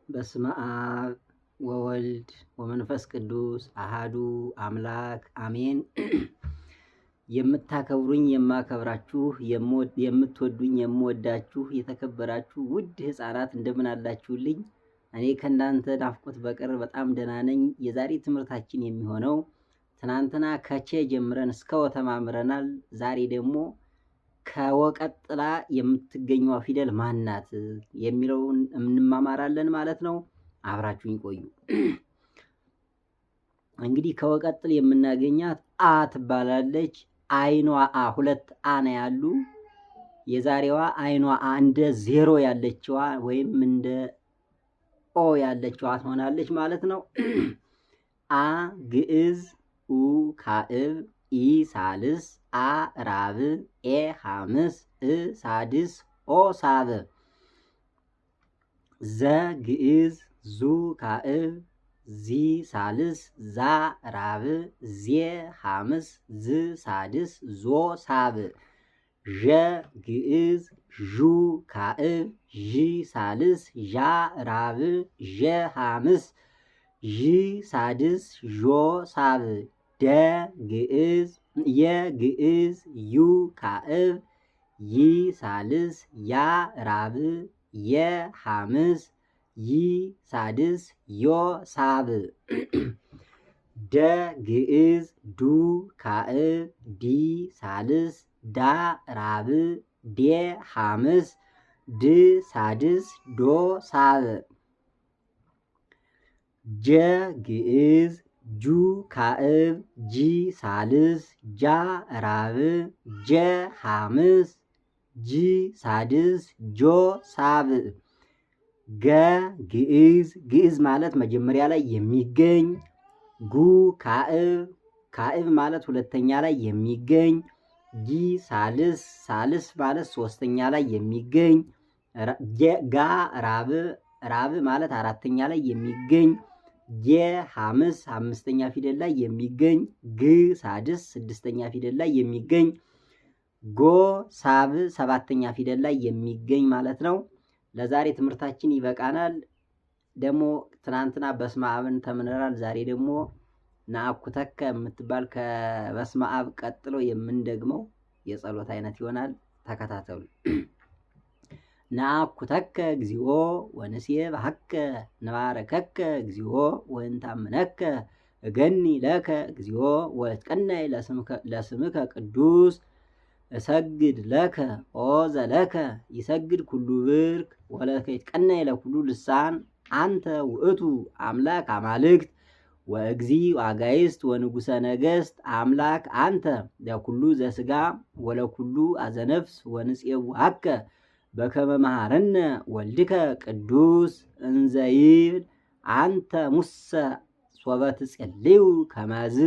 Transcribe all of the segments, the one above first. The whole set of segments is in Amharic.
በስመ አብ ወወልድ ወመንፈስ ቅዱስ አሃዱ አምላክ አሜን። የምታከብሩኝ የማከብራችሁ፣ የምትወዱኝ የምወዳችሁ፣ የተከበራችሁ ውድ ሕፃናት እንደምን አላችሁልኝ? እኔ ከእናንተ ናፍቆት በቀር በጣም ደህና ነኝ። የዛሬ ትምህርታችን የሚሆነው ትናንትና ከቼ ጀምረን እስከ ወ ተማምረናል። ዛሬ ደግሞ ከወቀጥላ የምትገኘዋ ፊደል ማናት የሚለውን እንማማራለን ማለት ነው። አብራችሁኝ ቆዩ። እንግዲህ ከወቀጥል የምናገኛት አ ትባላለች። አይኗ አ ሁለት አ ነው ያሉ። የዛሬዋ አይኗ አ እንደ ዜሮ ያለችዋ ወይም እንደ ኦ ያለችዋ ትሆናለች ማለት ነው። አ ግዕዝ፣ ኡ ካዕብ፣ ኢ ሳልስ፣ አ ራብ፣ ኤ ሐምስ፣ እ ሳድስ፣ ኦ ሳብ። ዘ ግዕዝ፣ ዙ ካዕብ፣ ዚ ሳልስ፣ ዛ ራብ፣ ዜ ሐምስ፣ ዝ ሳድስ፣ ዞ ሳብ። ዠ ግዕዝ፣ ዡ ካዕብ፣ ዢ ሳልስ፣ ዣ ራብ፣ ዠ ሐምስ፣ ዢ ሳድስ፣ ዦ ሳብ። ደ ግዕዝ፣ የ ግዕዝ፣ ዩ ካዕብ፣ ይ ሳልስ፣ ያ ራብ፣ የ ሐምስ፣ ይ ሳድስ፣ ዮ ሳብ። ደ ግዕዝ፣ ዱ ካዕብ፣ ዲ ሳልስ፣ ዳ ራብ፣ ዴ ሐምስ፣ ድ ሳድስ፣ ዶ ሳብ። ጀ ግዕዝ፣ ጁ ካዕብ፣ ጂ ሳልስ፣ ጃ ራብ፣ ጀ ሐምስ፣ ጅ ሳድስ፣ ጆ ሳብ። ገ ግዕዝ፣ ግዕዝ ማለት መጀመሪያ ላይ የሚገኝ፣ ጉ ካዕብ፣ ካዕብ ማለት ሁለተኛ ላይ የሚገኝ፣ ጊ ሳልስ፣ ሳልስ ማለት ሶስተኛ ላይ የሚገኝ፣ ጋ ራብ፣ ራብ ማለት አራተኛ ላይ የሚገኝ፣ ጌ ሐምስ አምስተኛ ፊደል ላይ የሚገኝ፣ ግ ሳድስ ስድስተኛ ፊደል ላይ የሚገኝ፣ ጎ ሳብ ሰባተኛ ፊደል ላይ የሚገኝ ማለት ነው። ለዛሬ ትምህርታችን ይበቃናል። ደግሞ ትናንትና በስመ አብን ተምረናል። ዛሬ ደግሞ ናአኩተከ የምትባል ከበስመ አብ ቀጥሎ የምንደግመው የጸሎት አይነት ይሆናል። ተከታተሉ። ናአኩተከ እግዚኦ ወንሴብሐከ ንባረከከ እግዚኦ ወንታምነከ እገኒ ለከ እግዚኦ ወእትቀነይ ለስምከ ቅዱስ እሰግድ ለከ ኦ ዘለከ ይሰግድ ኩሉ ብርክ ወለከ ይትቀነይ ለኩሉ ልሳን አንተ ውእቱ አምላክ አማልክት ወእግዚ አጋይስት ወንጉሰ ነገስት አምላክ አንተ ለኩሉ ዘስጋ ወለኩሉ አዘነፍስ ወንፄውሐከ በከመ መሃረነ ወልድከ ቅዱስ እንዘይብል አንተ ሙሰ ሶበ ትጼልዩ ከመዝ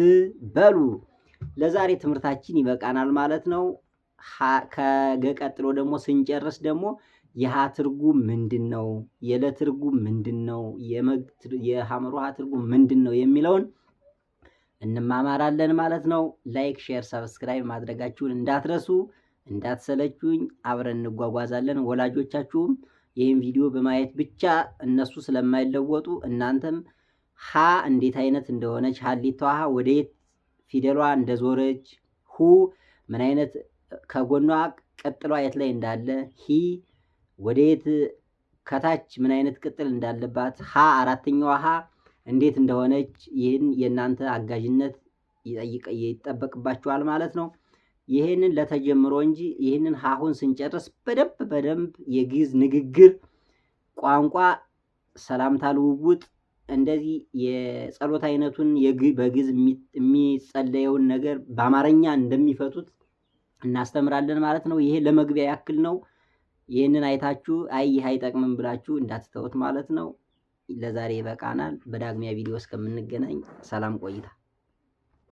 በሉ። ለዛሬ ትምህርታችን ይበቃናል ማለት ነው። ከገ ቀጥሎ ደግሞ ስንጨርስ ደግሞ የሀ ትርጉም ምንድን ነው? የለ ትርጉም ምንድን ነው? የሐመሩ ሐ ትርጉም ምንድን ነው የሚለውን እንማማራለን ማለት ነው። Like፣ share፣ subscribe ማድረጋችሁን እንዳትረሱ፣ እንዳትሰለቹኝ። አብረን እንጓጓዛለን። ወላጆቻችሁም ይህን ቪዲዮ በማየት ብቻ እነሱ ስለማይለወጡ እናንተም ሀ እንዴት አይነት እንደሆነች፣ ሀሊቷ ሀ ወደየት ፊደሏ እንደዞረች፣ ሁ ምን አይነት ከጎኗ ቅጥሏ የት ላይ እንዳለ፣ ሂ ወደየት ከታች ምን አይነት ቅጥል እንዳለባት፣ ሀ አራተኛዋ ሀ እንዴት እንደሆነች ይህን የእናንተ አጋዥነት ይጠበቅባችኋል ማለት ነው። ይህንን ለተጀምሮ እንጂ ይህንን ሀሁን ስንጨርስ በደንብ በደንብ የግዕዝ ንግግር ቋንቋ፣ ሰላምታ ልውውጥ፣ እንደዚህ የጸሎት አይነቱን በግዕዝ የሚጸለየውን ነገር በአማርኛ እንደሚፈቱት እናስተምራለን ማለት ነው። ይሄ ለመግቢያ ያክል ነው። ይህንን አይታችሁ አይ ይህ አይጠቅምም ብላችሁ እንዳትተውት ማለት ነው። ለዛሬ ይበቃናል። በዳግሚያ ቪዲዮ እስከምንገናኝ ሰላም ቆይታ።